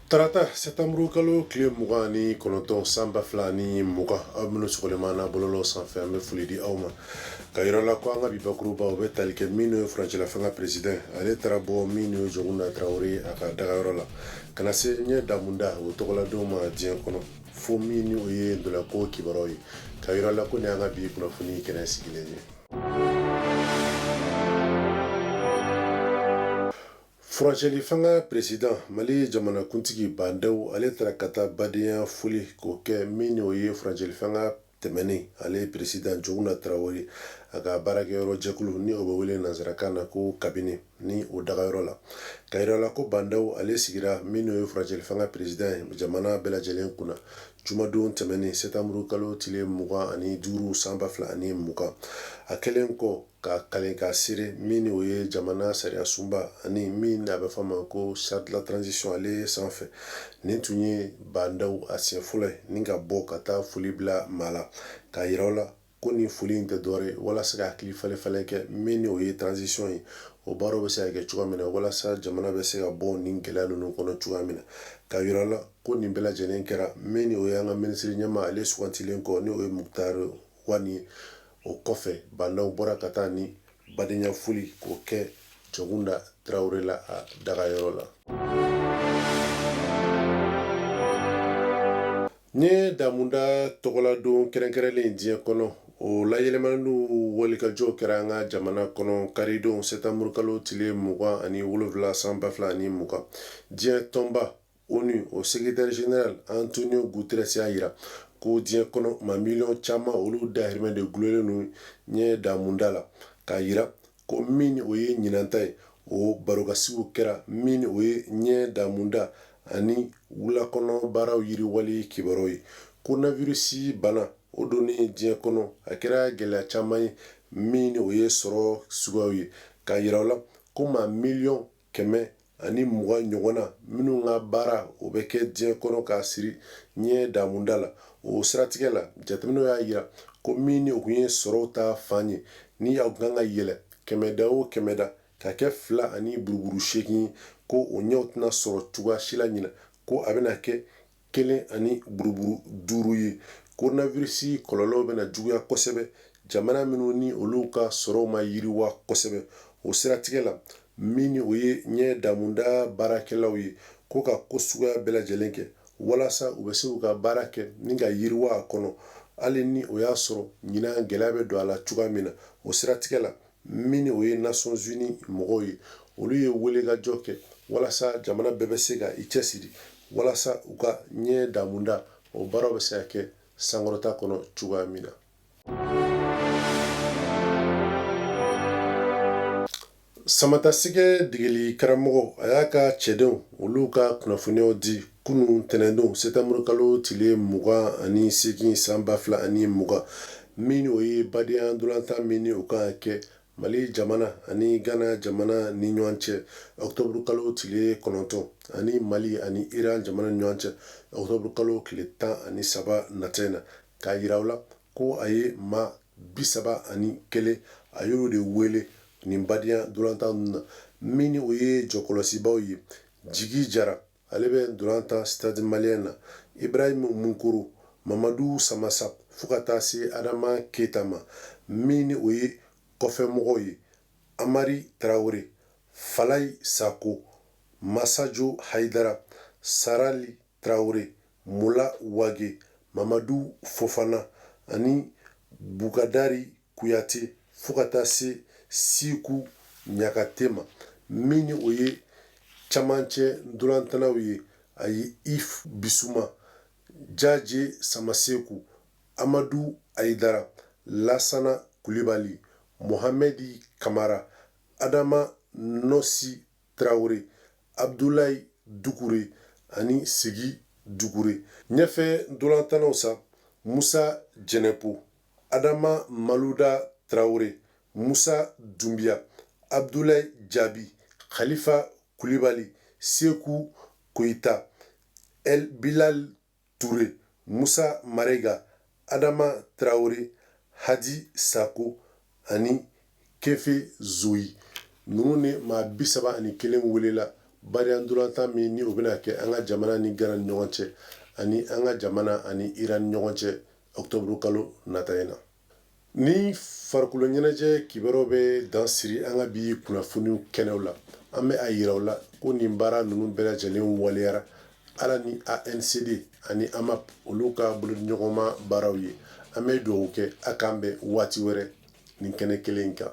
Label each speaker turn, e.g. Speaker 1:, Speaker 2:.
Speaker 1: Tarata sɛtanburu kalo tile 29 san 2020, aw minnu sɔgɔlen b'an na bɔlɔlɔ sanfɛ, an bɛ foli di aw ma ka yira la ko an ka bi bakuruba o bɛ tali kɛ min ye furancɛla fanga président, ale taara bɔ min ye Jɔnkunda Tarawele a ka dagayɔrɔ la ka na se ɲɛ damuda o tɔgɔladenw ma diɲɛ kɔnɔ, fo min ni o ye ntolako kibaruyaw ye, ka yira la ko nin y'an ka bi kunnafoni kɛnɛ sigilen ye. Furancɛli fanga président, Mali jamanakuntigi Bah N'Daw, ale taara ka taa badenya foli k'o kɛ min ni o ye furancɛli fanga tɛmɛnen, ale président Jɔnkunda Tarawele a ka baarakɛyɔrɔ jɛkulu ni o bɛ wele nansarakan na ko cabinet ni o dagayɔrɔ la, ka yira la ko Bah N'Daw ale sigira min n'o ye furancɛli fanga président ye jamana bɛɛ lajɛlen kunna jumadon tɛmɛnen sɛtanburu kalo tile 25 san 2020, a kɛlen kɔ ka kalen ka seere min ni o ye jamana sariya sunba ani min a bɛ fɔ a ma ko charte de la transition ale sanfɛ. Nin tun ye Bah N'Daw a siɲɛ fɔlɔ ye ni ka bɔ ka taa foli bila maa la, k'a yira aw la ko nin foli in tɛ dɔwɛrɛ ye walasa ka hakili falen falen kɛ min ni o ye transition ye, o baaraw bɛ se ka kɛ cogoya min na walasa jamana bɛ se ka bɔ nin gɛlɛya ninnu kɔnɔ cogoya min na, k'a yira aw la ko nin bɛɛ lajɛlen kɛra min ni o ye an ka minisiri ɲɛmaa ale sugantilen kɔ, ni o ye Moctar Ouane ye. O kɔfɛ Bah N'Daw bɔra ka taa ni badenya foli k'o kɛ Jɔnkunda Tarawele la a dagayɔrɔ la. Ɲɛ damuda tɔgɔladon kɛrɛnkɛrɛnlen diɲɛ kɔnɔ, o layɛlɛmaniw walikajɔ kɛra an ka jamana kɔnɔ karidon sɛtanburu kalo tile 27 san 2020. Diɲɛ tɔnba ONU o secrétaire général Antonio Guterres y'a yira ko diɲɛ kɔnɔ maa miliyɔn caman olu dahirimɛ de gulonlen don ɲɛ damuda la, k'a yira ko min o ye ɲinan ta ye, o barokasigiw kɛra min o ye ɲɛ damuda ani wulakɔnɔ baaraw yiriwali kibaruyaw ye. Coronavirus bana o donnen diɲɛ kɔnɔ, a kɛra gɛlɛya caman ye min o ye sɔrɔ suguyaw ye, k'a yira u la ko maa miliyɔn 120 ɲɔgɔnna minnu ka baara o bɛ kɛ diɲɛ kɔnɔ k'a siri ɲɛ damuda la. O siratigɛ la, jateminɛw y'a yira ko min ni o tun ye sɔrɔw ta fan ye, ni a tun kan ka yɛlɛ kɛmɛda o kɛmɛda ka kɛ 2.8, ko o ɲɛw tɛna sɔrɔ cogoya si la ɲinan, ko a bɛna kɛ 1.5 ye. Coronavirus kɔlɔlɔw bɛna juguya kosɛbɛ jamana minnu ni olu ka sɔrɔw ma yiriwa kosɛbɛ. O siratigɛ la, min ni o ye ɲɛ damuda baarakɛlaw ye, ko ka ko suguya bɛɛ lajɛlen kɛ walasa u bɛ se k'u ka baara kɛ ni ka yiriwa a kɔnɔ, hali ni o y'a sɔrɔ ɲinan gɛlɛya bɛ don a la cogoya min na. O siratigɛ la, min ni o ye Nations Unies mɔgɔw ye, olu ye welekajɔ kɛ walasa jamana bɛɛ bɛ se ka i cɛsiri walasa u ka ɲɛ damuda o baaraw bɛ se ka kɛ sankɔrɔta kɔnɔ cogoya min na. Samatasɛgɛ degeli karamɔgɔ a y'a ka cɛdenw olu ka kunnafoniyaw di kunun tɛnɛndon sɛtanburu kalo tile 28 san 2020, min o ye badenya ntolatan min ni o kan ka kɛ Mali jamana ani Ghana jamana ni ɲɔgɔn cɛ ɔkutɔburu kalo tile 9, ani Mali ani Iran jamana ni ɲɔgɔn cɛ ɔkutɔburu kalo tile 13 nata in na, k'a yira aw la ko a ye maa 31 a y'olu de wele nin badenya ntolatan ninnu na. Min ni o ye jɔkɔlɔsibaw ye, Jigi Jara, ale bɛ ntolan tan Stade Malien na, Ibrahim Mukoro, Mamadu Samasa, fo ka taa se Adama Keyita ma. Min ni o ye kɔfɛmɔgɔw ye, Amari Tarawele, Falayi Sako, Masajo Hayidara, Sarali Tarawele, Mula Wage, Mamadu Fofana ani Bukadari Kuyate, fo ka taa se Siku Ɲakate ma. Min ni o ye camancɛ ntolatannaw ye, a ye If Bisuma, Jaje Samaseku, Amadu Ayidara, Lasana Kulibali, Mohamɛdi Kamara, Adama Nɔsi Tarawele, Abudulayi Dukure ani Sigi Dukure. Ɲɛfɛ ntolatannaw sa, Musa Jɛnɛpo, Adama Maluda Tarawele, Musa Dunbiya, Abudulayi Jabi, Khalifa Kulibali, Seku Koyita, El Bilal Ture, Musa Marega, Adama Tarawele, Hadi Sako ani Kefe Zoyi. Ninnu ni maa 31 welela. Badenya ntolatan min ni o bɛna kɛ an ka jamana ni Gana ni ɲɔgɔn cɛ ani an ka jamana ani Iran ni ɲɔgɔn cɛ octobre kalo nata in na. Ni farikolo ɲɛnajɛ kibaruyaw bɛ dan siri an ka bi kunnafoniw kɛnɛw la, an bɛ a yira aw la ko nin baara ninnu bɛɛ lajɛlen waleyara ala ni ANCD ani AMAP olu ka bolodiɲɔgɔnma baaraw ye. An bɛ dugawu kɛ a k'an bɛn waati wɛrɛ nin kɛnɛ kelen in kan.